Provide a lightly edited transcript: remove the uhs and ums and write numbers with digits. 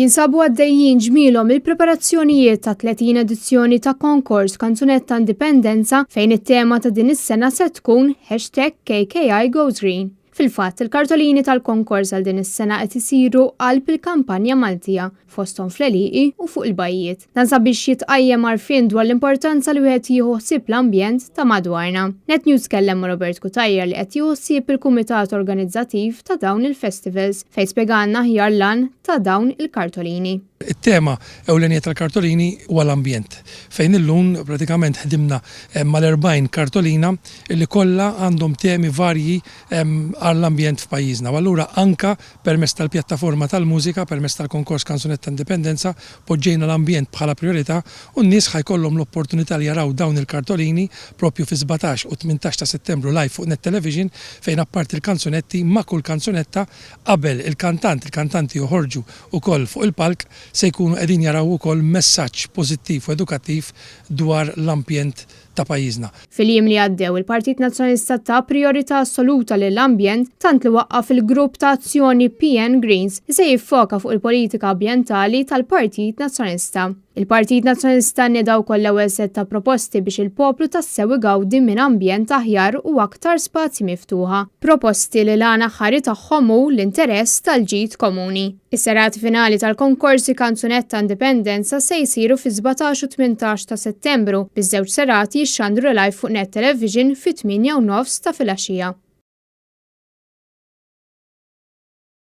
Jinsabu għaddejjin ġmielhom il-preparazzjonijiet tat-30 edizzjoni ta' Konkors Kanzunetta Indipendenza fejn it-tema ta' din is-sena se tkun Hashtag KKI Goes Green. Fil-fatt, il-kartolini tal-konkors għal din is-sena qed isiru qalb il-kampanja Maltija, fosthom fl-għelieqi u fuq il-bajjiet. Dan sabiex jitqajjem għarfien dwar l-importanza li wieħed jieħu ħsieb l-ambjent ta' madwarna. Net News tkellem ma' Robert Cutajar li qed jieħu ħsieb il-kumitat organizzattiv ta' dawn il-festivals fejn spjegalna aħjar l-għan ta' dawn il-kartolini. It-tema ewlenija tal-kartolini huwa l-ambjent, fejn illum pratikament ħdimna mal-40 kartolina li kollha għandhom temi varji għall-ambjent f'pajjiżna. U allura anka permezz tal-pjattaforma tal-mużika, permezz tal-konkors Kanzunetta Indipendenza, poġġejna l-ambjent bħala prijorità u n-nies ħa jkollhom l-opportunità li jaraw dawn il-kartolini propju fis-17 u 18 ta' Settembru live fuq Net Television fejn apparti l-kanzunetti, ma' kull kanzunetta qabel il-kantant, il-kantanti joħorġu ukoll fuq il-palk se jkunu qegħdin jaraw ukoll messaġġ pożittiv u edukattiv dwar l-ambjent ta' pajjiżna. Fil-jiem li għaddew, il-Partit Nazzjonalista ta prijorità assoluta lill-ambjent tant li waqqaf il-Grupp ta' Azzjoni PN Greens li se jiffoka fuq il-politika ambjentali tal-Partit Nazzjonalista. Il-Partit Nazzjonalista nieda wkoll l-ewwel sett ta' proposti biex il-poplu tassew igawdi minn ambjent aħjar u aktar spazji miftuħa. Proposti li l-għan aħħari tagħhom hu l-interess tal-ġid komuni. Is-serati finali tal-konkorsi Kanzunetta Indipendenza se jsiru fis-17 u 18 ta' Settembru, biż-żewġ serati jixxandru live fuq Net Television fit-8 u nofs ta' filgħaxija.